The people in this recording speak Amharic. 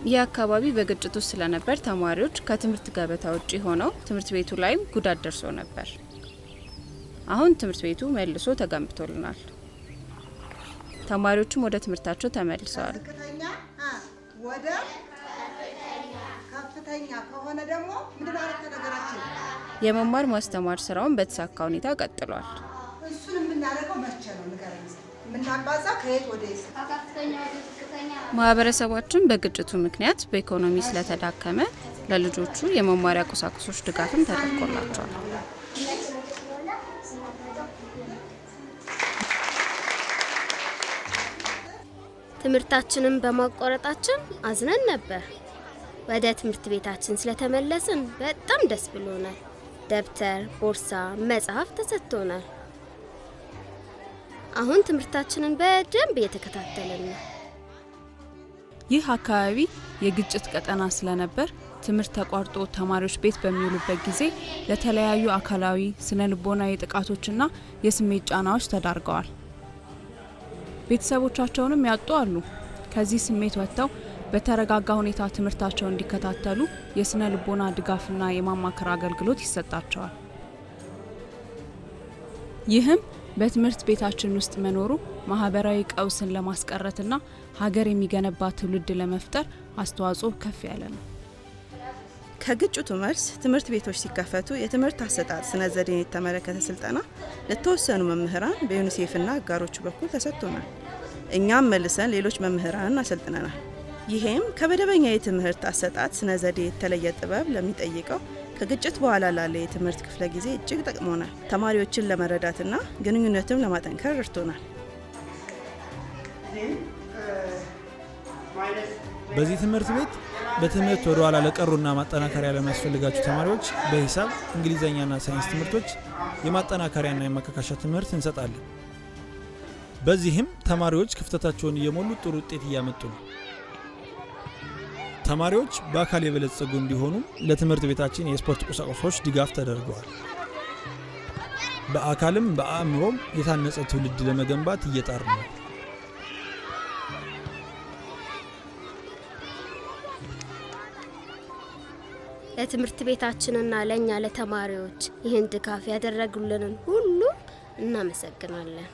ይህ አካባቢ በግጭት ውስጥ ስለነበር ተማሪዎች ከትምህርት ገበታ ውጪ ሆነው ትምህርት ቤቱ ላይም ጉዳት ደርሶ ነበር። አሁን ትምህርት ቤቱ መልሶ ተገንብቶልናል። ተማሪዎችም ወደ ትምህርታቸው ተመልሰዋል። ዝቅተኛ ወደ ከፍተኛ ከሆነ ደግሞ ምንድን ነው አረፍተ ነገራችን? የመማር ማስተማር ስራውን በተሳካ ሁኔታ ቀጥሏል። እሱን የምናደርገው መቼ ነው? ንገረኝ። የምናባዛ ከየት ወደ የት? ከከፍተኛ ወደ ዝቅተኛ። ማህበረሰባችን በግጭቱ ምክንያት በኢኮኖሚ ስለተዳከመ ለልጆቹ የመማሪያ ቁሳቁሶች ድጋፍም ተደርጎላቸዋል። ትምህርታችንን በማቋረጣችን አዝነን ነበር። ወደ ትምህርት ቤታችን ስለተመለስን በጣም ደስ ብሎናል። ደብተር፣ ቦርሳ፣ መጽሐፍ ተሰጥቶናል። አሁን ትምህርታችንን በደንብ እየተከታተልን ነው። ይህ አካባቢ የግጭት ቀጠና ስለነበር ትምህርት ተቋርጦ ተማሪዎች ቤት በሚውሉበት ጊዜ ለተለያዩ አካላዊ፣ ስነ ልቦናዊ ጥቃቶችና የስሜት ጫናዎች ተዳርገዋል። ቤተሰቦቻቸውንም ያጡ አሉ። ከዚህ ስሜት ወጥተው በተረጋጋ ሁኔታ ትምህርታቸውን እንዲከታተሉ የስነ ልቦና ድጋፍና የማማከር አገልግሎት ይሰጣቸዋል። ይህም በትምህርት ቤታችን ውስጥ መኖሩ ማህበራዊ ቀውስን ለማስቀረትና ሀገር የሚገነባ ትውልድ ለመፍጠር አስተዋጽኦ ከፍ ያለ ነው። ከግጭቱ መልስ ትምህርት ቤቶች ሲከፈቱ የትምህርት አሰጣጥ ስነ ዘዴን የተመለከተ ስልጠና ለተወሰኑ መምህራን በዩኒሴፍና አጋሮቹ በኩል ተሰጥቶናል። እኛም መልሰን ሌሎች መምህራንን አሰልጥነናል። ይሄም ከመደበኛ የትምህርት አሰጣጥ ስነ ዘዴ የተለየ ጥበብ ለሚጠይቀው ከግጭት በኋላ ላለ የትምህርት ክፍለ ጊዜ እጅግ ጠቅሞናል። ተማሪዎችን ለመረዳትና ግንኙነትም ለማጠንከር ረድቶናል። በዚህ ትምህርት ቤት በትምህርት ወደ ኋላ ለቀሩና ማጠናከሪያ ለሚያስፈልጋቸው ተማሪዎች በሂሳብ፣ እንግሊዝኛና ሳይንስ ትምህርቶች የማጠናከሪያና የማካካሻ ትምህርት እንሰጣለን። በዚህም ተማሪዎች ክፍተታቸውን እየሞሉ ጥሩ ውጤት እያመጡ ነው። ተማሪዎች በአካል የበለጸጉ እንዲሆኑ ለትምህርት ቤታችን የስፖርት ቁሳቁሶች ድጋፍ ተደርገዋል። በአካልም በአእምሮም የታነጸ ትውልድ ለመገንባት እየጣርን ነው። ለትምህርት ቤታችንና ለእኛ ለተማሪዎች ይህን ድጋፍ ያደረጉልንን ሁሉ እናመሰግናለን።